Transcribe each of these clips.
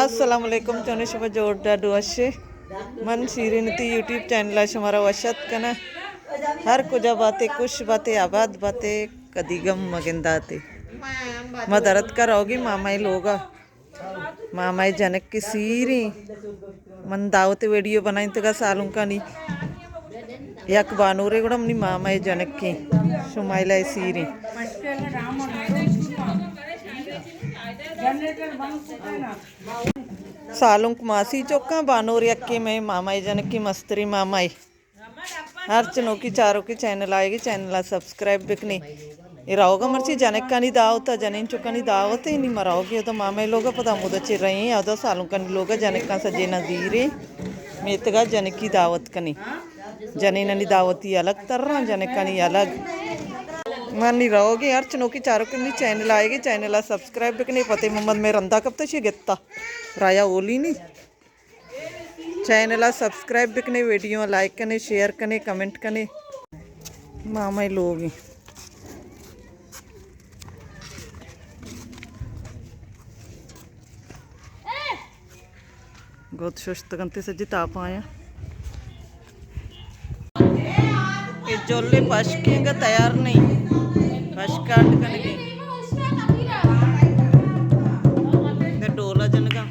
السلام علیکم، چون شما؟ جوڑ ڈاڈ وشے؟ من شیرین تی یوٹیوب چینل ءَ شمارا وش اتک کناں۔ ہر کجا باتے، خوش باتے، آباد باتے، کدی گم مگنداتے۔ ما درت کا روگی مامائی لوگا۔ مامائی جنک کے سیریں۔ من دعوت ویڈیو بنائیں تگا سالونکانی۔ یک بانورے گڑا منی مامائی جنک کے۔ شمائلہ سیریں۔ سالونک ماسی چکاں، بانور یکے مئے مامائی جنکی مستری مامائی۔ ہرچ نوکی چاروکی چینل آئیگی، چینل ءَ سبسکرائب بکنی۔ اے روگا مرچی جنکانی دعوت ءَ، جنین چکانی دعوت ءَ، نی مروگی ادا مامائی لوگا، پدا ہمودا چہ رئیں، ادا سالونکانی لوگا جنکاں سجیناں زیریں، میتگا جنکی دعوت کنی۔ جنینانی دعوتی الگ تراں، جنکانی الگ۔ من نی روگی، ہرچ نوکی چاروکی منی چینل آئیگی، چینل ءَ سبسکرائب بکنی۔ فتح محمد مئے رندا کپتا، شی گتا رایا اولی نی۔ چینل ءَ سبسکرائب بکنے، ویڈیو لائک کنے، شیئر کنے، کمنٹ کنے۔ مامائی لوگ ایں۔ گد ششتگ انت سجی تاپ آیاں۔ اے جلے پشکینگ ءَ تیار نہ ایں، پشکاٹ کنگی۔ اے ڈولا جنگا۔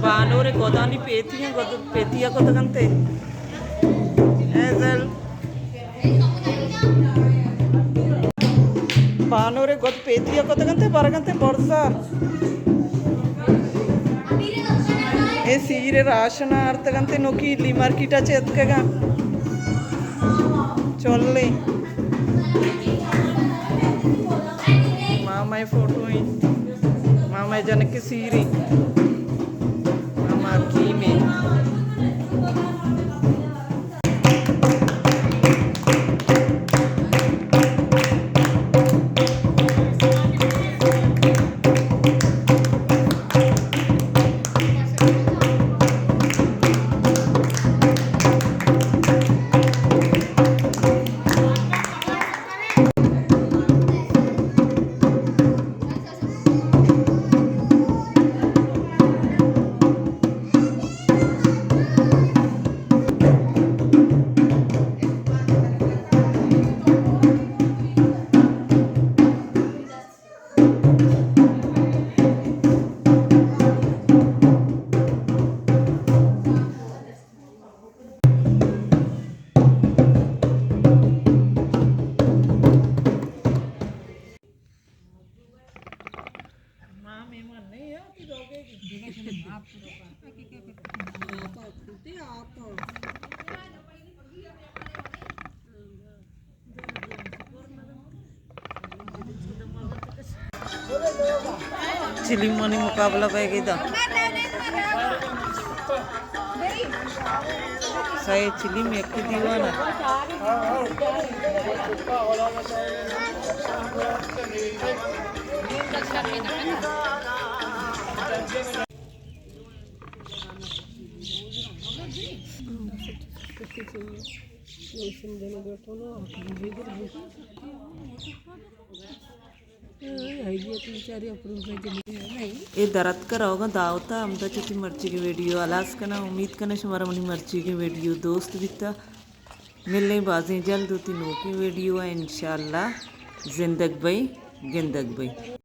بانور گدانی پیتی ایں، گد پیتی ءَ کتگ انت۔ ایزل۔ بانور گد پیتی ءَ کتگ انت، برگ انت برزا۔ اے سیر راشن آرتگ انت، نوکی لی مارکیٹ ءَ چہ اتکگاں۔ چلیں۔ ماما فوٹو ایں، ماما جنک سیریں، ماما حکیم ایں۔ چلیم منی مقابلہ بہ گی دا۔ سئے چلیم یک دیوان ءَ۔ اے دراتک ءَ روگاں دعوت ءَ، ہمدا چہ تئی مرچیگیں ویڈیو ہلاس کناں۔ امید کناں شمارا منی مرچیگیں ویڈیو دوست بیتا۔ ملیں بازیں جلد وتی نوکیں ویڈیو ءَ انشاءاللہ۔ زندگ بئے، گندگ بئے۔